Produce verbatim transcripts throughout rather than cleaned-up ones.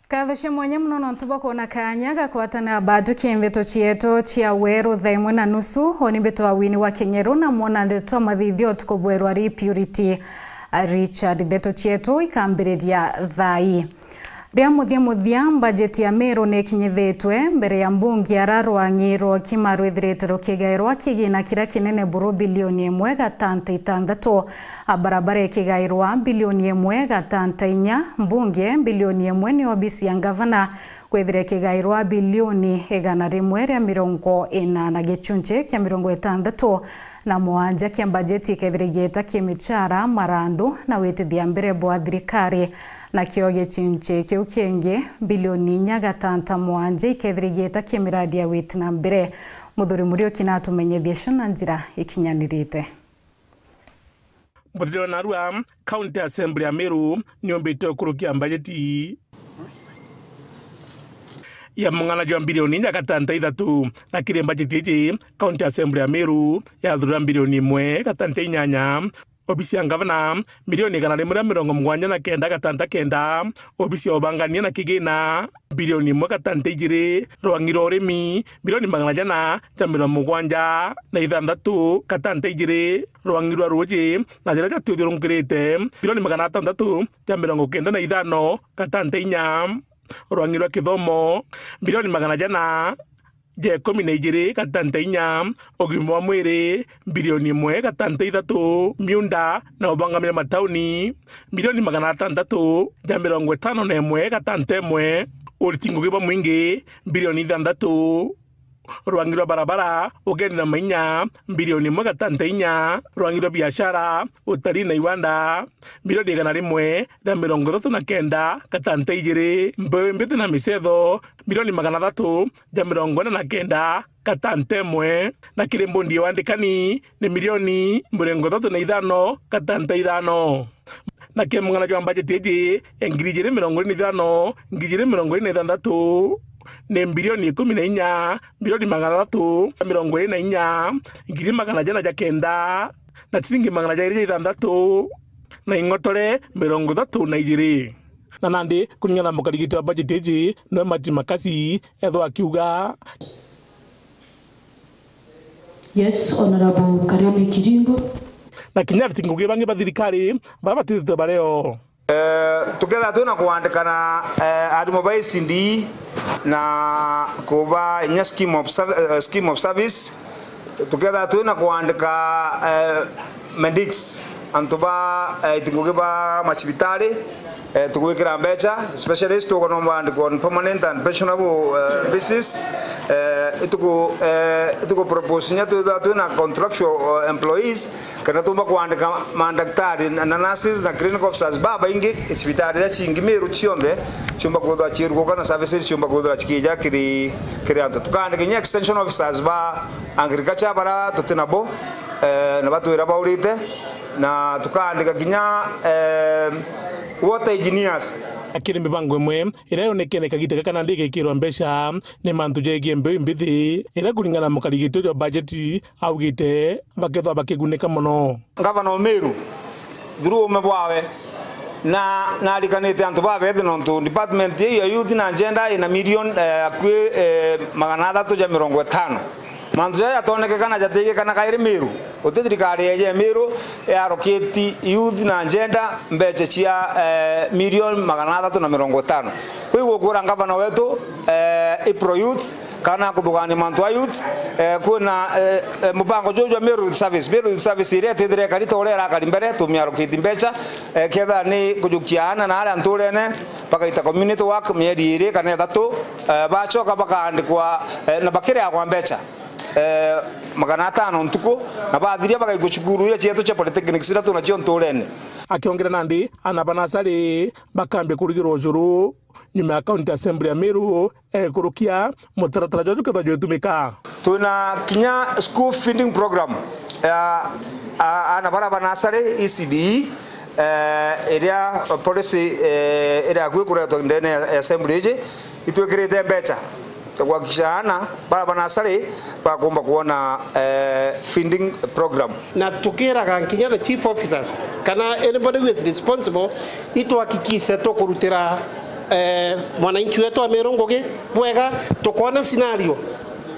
Nkatho cia mwanya mono nontu bwa kwona kaanya ga kwatana batuki ndeto cietu cia weru thaa imwe na nusu. Uni mbitwa Winnie wa Kinyeru na mwona ndeto twa mathithio tuku bwerwa ri Purity Richard. Ndeto cietu ikambiriria thaa ii. Ria muthia muthia, mbajeti ya Meru nikinyithitwe mbere ya mbunge ara rwang'i rwa Ukima rwithirite rukigairwa kigina kiria kinene buru bilioni imwe gatanta itantatu, a barabara ikigairwa bilioni imwe gatanta inya, mbunge bilioni imwe ni obisi ya ngavana kwithira ikigairwa bilioni igana rimwe ria mirongo inana, gichunchi kia mirongo itantatu na mwanja kia mbajeti ikethira igiita ki michara, marandu na witithia mbere bwa thirikari. Nakio gichunchi kiu kingi, bilioni inya gatanta mwanja, ikethira igiita ki miradi ya witi na mbere. Muthuri Muriuki natumenyethie cio na njira ikinyanirite. Muthithio narua, County Assembly ya Meru niumbite ukurukia mbajeti ya mung'ana jwa bilioni inya gatanta ithatu, na kiri mbajeti iji, County Assembly ya Meru yathurira bilioni imwe gatanta inyanya, obisi ya ngavana, milioni igana rimwe ria mirongo mugwanja na kenda gatanta kenda, obisi ya ubangania na kigina, bilioni imwe gatanta ijiri, rwang'i rwa urimi, milioni magana jana ja mirongo mugwanja na ithanthatu gatanta ijiri, rwang'i rwa ruuji na jiria jatuthiurunkirite, milioni magana atantatu ja mirongo kenda na ithano gatanta inya, rwang'i rwa kithomo, milioni magana jana ja ikumi na ijiri gatanta inya, ugima bwa mwiri, bilioni imwe gatanta ithatu, miunda na ubangamire matauni, milioni magana atantatu ja mirongo itano na imwe gatanta imwe, uriti ngugi bwa mwingi, bilioni ithanthatu, rwang'i rwa barabara, ugeni na mainya, bilioni imwe gatanta inya, rwang'i rwa biashara, utalii na iwanda, milioni igana rimwe ria mirongo ithatu na kenda gatanta ijiri, mbeu mbithi na micetho, milioni magana athatu ja mirongo ina na kenda gatanta imwe, na kiri mbondi ya wandikani ni milioni mirongo ithatu na ithano gatanta ithano. Na kiri mung'ana jwa mbajeti iji ya ngiri ijiri mirongo iri na ithano, ngiri ijiri mirongo iri na ithanthatu, ni bilioni ikumi na inya, milioni magana athatu mirongo iri na inya, ngiri magana jana ja kenda, na ciringi magana jairi ja ithanthatu, na ing'otore mirongo ithatu na ijiri. Na nandi, kuringana na mukarigiti wa bajeti iji, niwe Martin Makasi, ethwa akiuga. Yes, Honorable Kariuki Kirungu. Na kinya ariti ngugi bangi ba thirikari, baria batithitwe bario. Eh, tukethira twina kwandikana, eh, arimu ba E C D na kuba inya scheme of serv-, eh, scheme of service, tukethira twina kwandika, eh, medics, antu ba, eh, iti ngugi ba macibitari, eh, tugwikira mbeca, specialist tukonomba andikwa on permanent and pensionable, eh, basis, eh, ituku, eh, ituku propose nya twithira twina contractual, eh, employees, kana tumba kwandika mandaktari na, na nurses na clinical officers babaingi cibitari iria cingi Meru cionthe ciumba kwithirwa ciiruguka na services ciumba kwithirwa cikija kiri, kiri antu. Tukaandika kinya extension officers ba agriculture bara tuti nabo, eh, na batwira baurite, na tukaandika kinya, eh, water engineers. Akiri mibango imwe iria yonekene kagita gaka nandi igikirwa mbeca ni mantu jegie mbeu imbithi, iria kuringana na mukarigiti jwa bajeti augite bakethwa bakigunika mono. Ngavana o Meru, through uume bwawe, na, narikanite antu babethi nontu department iu ya youth na gender ina milioni, eh, akui, eh, magana athatu ja mirongo itano. Mantu jaja jatonekekana jatigikana kairi Meru. Guti thirikari yeja ya Meru yaroketi youth na gender mbeca cia, eh, milioni magana athatu na mirongo itano. Kwi gukura ngavana wetu, eh, Ipro Youth, kana kuthugania mantu a youth, eh, kwina, eh, eh, mubango juju jwa Meru Youth Service. Meru Youth Service iria itithire ikari ta uria irakari mbere, tumiaroketi mbeca, eh, ketha ni kujukia aana na aria nturene, bagaita community work mieri iri kana ithatu, eh, bacoka bakaandikwa, eh, na bakiriagwa mbeca, eh, magana atano ntuku, na bathiria bagaikua cukuru iria cietu cia polytechnics iria tunacio nturene. Akiongera nandi, aana ba nasari bakambia kurigirwa ucuru nyuma ya County Assembly ya Meru, eh, kurukia mutaratara juju kethwa jwitumika. Twina kinya school feeding program ya, a, aana bara ba nasari, E C D E, eh, iria policy, eh, iria akui kuretwa ndene ya assembly iji, itwikirite mbeca ya kuhakikisha aana bara ba nasari bakumba kuona, eh, feeding program. Na tukiraga kinya the chief officers, kana anybody who is responsible, itwahakikishe tukurutira Eh, mwananchi wetu wa Meru ngugi bwega, tukoona scenario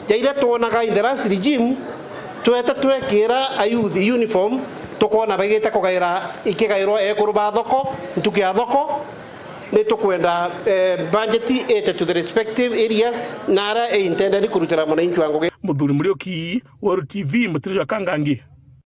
ya iria twonaga in the last regime, tweta twekira a youth uniform, tukoona bagite kugaira, ikigairwa ekuru ba thoko, ntuku ya thoko. Ni tukwenda, eh, budget ite to the respective areas na aria i intended kurutira mwananchi wa ngugi. Muthuri Muriuki, Weru T V, Mutiri jwa Kangangi.